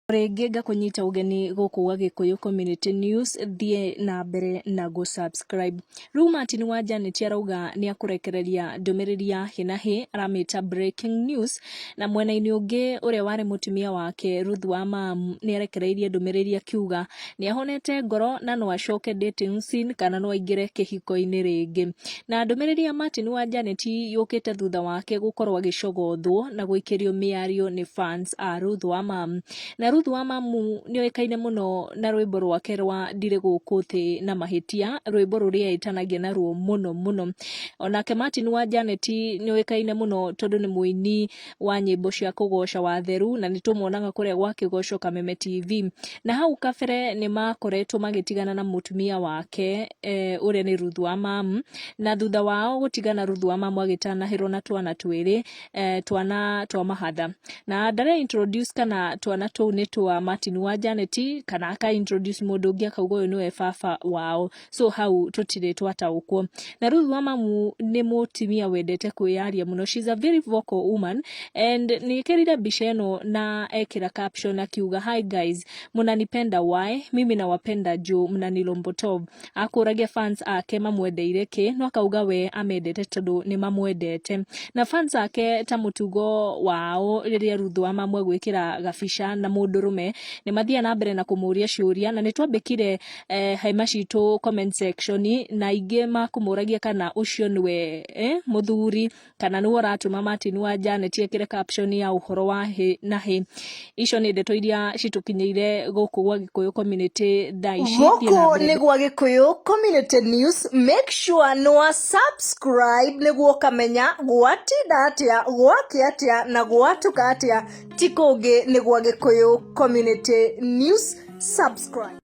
Rĩngĩ ngakũnyita ũgeni gũkũ gwa Gĩkũyũ Community News, thiĩ na mbere na gũ subscribe. Rĩu Martin wa Janet arauga nĩ akũrekereria ndũmĩrĩri ya hĩ na hĩ, aramĩta breaking news, na mwena-inĩ ũngĩ ũrĩa warĩ mũtumia wake Ruth wa Mamu nĩ arekereirie ndũmĩrĩri akiuga nĩ ahonete ngoro na no acoke dating scene kana no aingĩre kĩhiko-inĩ rĩngĩ. Na ndũmĩrĩri ya Martin wa Janet yũkĩte thutha wake gũkorwo agĩcogothwo na gũikĩrio mĩario nĩ fans a Ruth wa Mamu. Na Ruth wa Mamu nĩ oĩkaine mũno na rwĩmbo rwake rwa ndirĩ gũkũ thĩ na mahĩtia, rwĩmbo rũrĩa etanagia naruo mũno mũno. Onake Martin wa Janet nĩ oĩkaine mũno tondũ nĩ mũini wa nyĩmbo cia kũgoca watheru na nĩ tũmuonaga kũrĩa gwa Kĩgoco Kameme TV. Na hau kabere nĩ makoretwo magĩtigana na mũtumia wake ũrĩa nĩ Ruth wa Mamu, na thutha wao gũtigana Ruth wa Mamu agĩtanahĩrwo na twana twĩrĩ, twana twa mahatha. Na ndare introduce kana twana tũu nĩ twa Martin wa Janet kana aka introduce mũndũ ũngĩ akauga ũyũ nĩwe baba wao, so hau tũtirĩ twataũkwo. Na Ruth wa Mamu nĩ mũtumia wendete kwĩyaria mũno, she's a very vocal woman and nĩ ekĩrire mbica ĩno na ekĩra caption akiuga, "Hi guys, mnanipenda why? Mimi nawapenda juu mnanilombotov." Akũragia fans ake mamwendeire kĩ, no akauga we amendete tondũ nĩ mamwendete. Na fans ake ta mũtugo wao rĩrĩa Ruth wa Mamu egwĩkĩra gabica na mũndũrũme nĩ mathiaga na mbere na kũmũria ciũria, na nĩ twambĩkire hema citũ comment section na aingĩ makũmũragia kana ũcio nĩwe mũthuri kana nĩwe ũratũma Martin wa Janet ekĩre caption ya ũhoro wa hĩ na hĩ. Icio nĩ ndeto iria citũkinyĩire gũkũ gwa Gĩkũyũ Community thaa ici. Thiĩ na Gũkũ mbere. Nĩ gwa Gĩkũyũ Community News. Make sure nĩ wa subscribe nĩguo ũkamenya gwatinda atĩa, gwakĩa atĩa na gwatuka atĩa. Ti kũngĩ, nĩ gwa Gĩkũyũ Community News. Subscribe.